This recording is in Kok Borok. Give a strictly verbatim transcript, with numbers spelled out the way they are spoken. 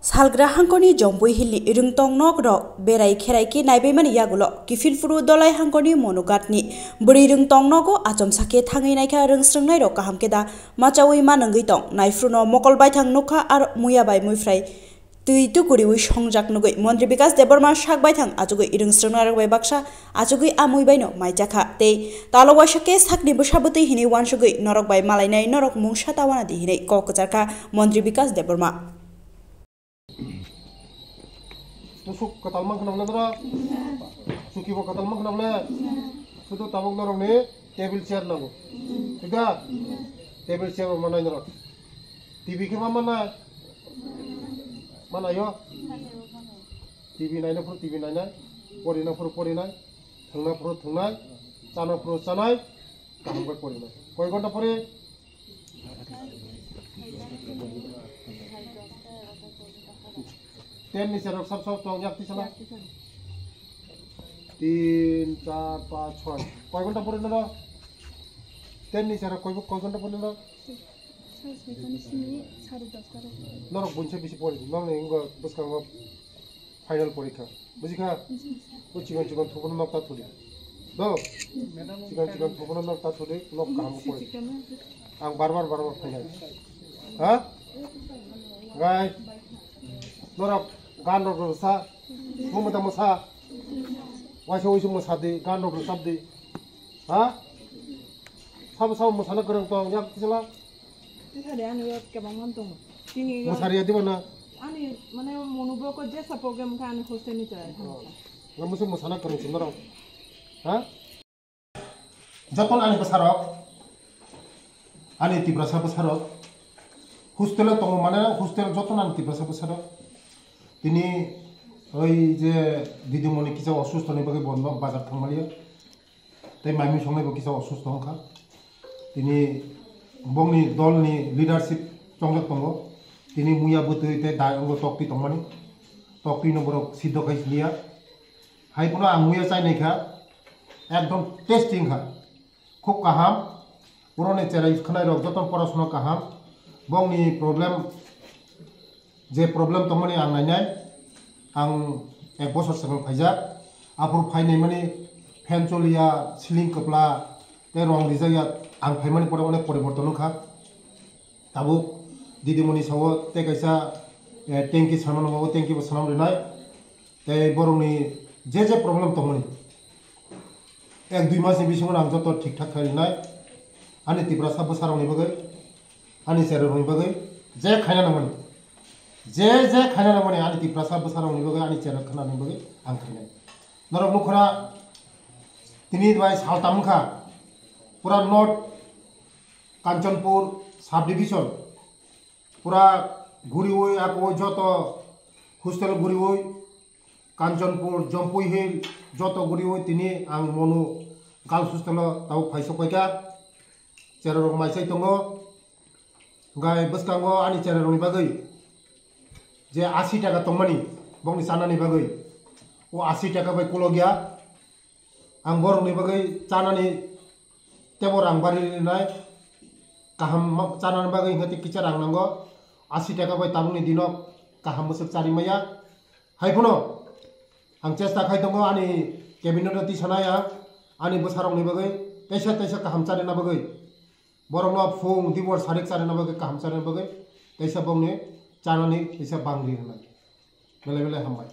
Salgra hangkorni Jompui Hillni rwngtong nok rok berai kherai khe naibaimani yagulo kiphilphuru Dolai hangkorni Monugatni bwrwi rwngtong nogo achomsa khe thangwi naikha rwngsrwngnai rok kaham khe da machaui ma nungwi tong. Naiphruno mokol baithang nukha ar muya bai muiphrai twi tukuriui songjak nugwi Montri Bikas Debbarma sak baithang achugwi rwngsrwngnai rok bai baksa achugwi a mui baino maichakha tei talo waisa khe sakni bwsa bwtwi hinwi uansugwi norok bai malainai norok mungsa tawana di hinwi kok kwcharkha Montri Bikas Debbarma. Tusuk kwtal mankha nang le norok? Suki bo kwtal mankha nang le? Sudu tabuk norok ni table chair nango. Thik da? Table chair bo manai norok. T V khe ma manai? Manai yo? T V naina phuru T V nainai, porina phuru porinai, thwngna phuru thwngnai, chana phuru chanai, kaham khe porinai. Koi ghonta pore? Ten ni cherok sab sab tong yak tisana. Tin, char, panch, choi. Koi ghonta pore noro? Ten ni cherok koi, koi ghonta pore noro? Sare soita ni simi sare dosta rok. Norok bunse bisi pore di. Norok ni wngkha bwskango final porikha. Bujikha? Bo chikon chikon thuphano nok ta thudi. Do? Chikon chikon thuphano nok ta thudi, nok kaham koi. Ang bar bar bar bar phainai. Ha? Gai. Norok gan rok rwsa. Mumata mwsa. Waisa waisa mwsa di, gan rok rwsap di. Ha? Sabo sabo mwsana kwrwng tong, yak tisala. Tisari ani yok kebang man tongo. Tini yok. Mwsari ya di mana? Ani, mane, mono boko jesa program kha ani hostel ni chai. Oh. Nga musu mwsana kwrwng si norok. Ha? Joton ani bwsarok, ani Tiprasa bwsarok, hostel o tongo mane hostel joton ani Tiprasa bwsarok. Tini oi je didimoni kisa osusto ni bagwi bondo bazar thangmani. Tei maimui songnai bo kisa osusto wngkha. Tini bongni dolni leadership chongjak tongo. Tini muya bwtwi tei dai wngwi toktwi tongmani. Toktwino borok siddo khai siliya. Hai phano ang muya chainai kha. Ekdom tasty wngkha. Khub kaham. Borokni cherai khwnairok joto porasona kaham. Bongni problem je problem tongmani ang nainai, ang ek bosor swkang phaijak, aphuru phainai mani fan choliya, ceiling kwpla, tei rong rijak ya, ang phaimani pore onek poriborton wngkha. Tabuk didimoni sao tei kaisa, eh, tanki sanmano, o tanki bo sanam rinai, tei borokni je je problem tongmani, ek dui mas ni bisingo ang joto thik thak khlai rinai. Ani Tiprasa bwsarokni bagwi, ani cherarokni bagwi je khaina nangmani, je je khaina nangmani ani Tiprasa bwsarokni bagwi, ani chera khanani bagwi ang khainai. Norok nukhora tini bai saltam wngkha, pura North Kanchanpur subdivision pura guriwi, ako joto hostel guriwi, Kanchanpur, Jompui Hill, joto guriwi tini ang monu girls hostel o tabuk phaisok paikha. Cherarok maisai tongo. Gai bwskango ani cherarokni bagwi je asi taka tongmani, bongni chanani bagwi, o asi taka bai kolokya. Ang borokni bagwi chanani tebo rang bari rinai, kaham ma-, chanani bagwi hwnkhe tei kisa rang nango, asi taka bai tabukni dino kaham bwswk chari maya. Hai phano ang chesta khai tongo ani cabinet o tisanai ang ani bwsarokni bagwi teisa teisa kaham charina bagwi, borokno phung dibor sarik charina bagwi kaham charina bagwi teisa bongni chanani teisa bangri rwnai. Belai belai hambai.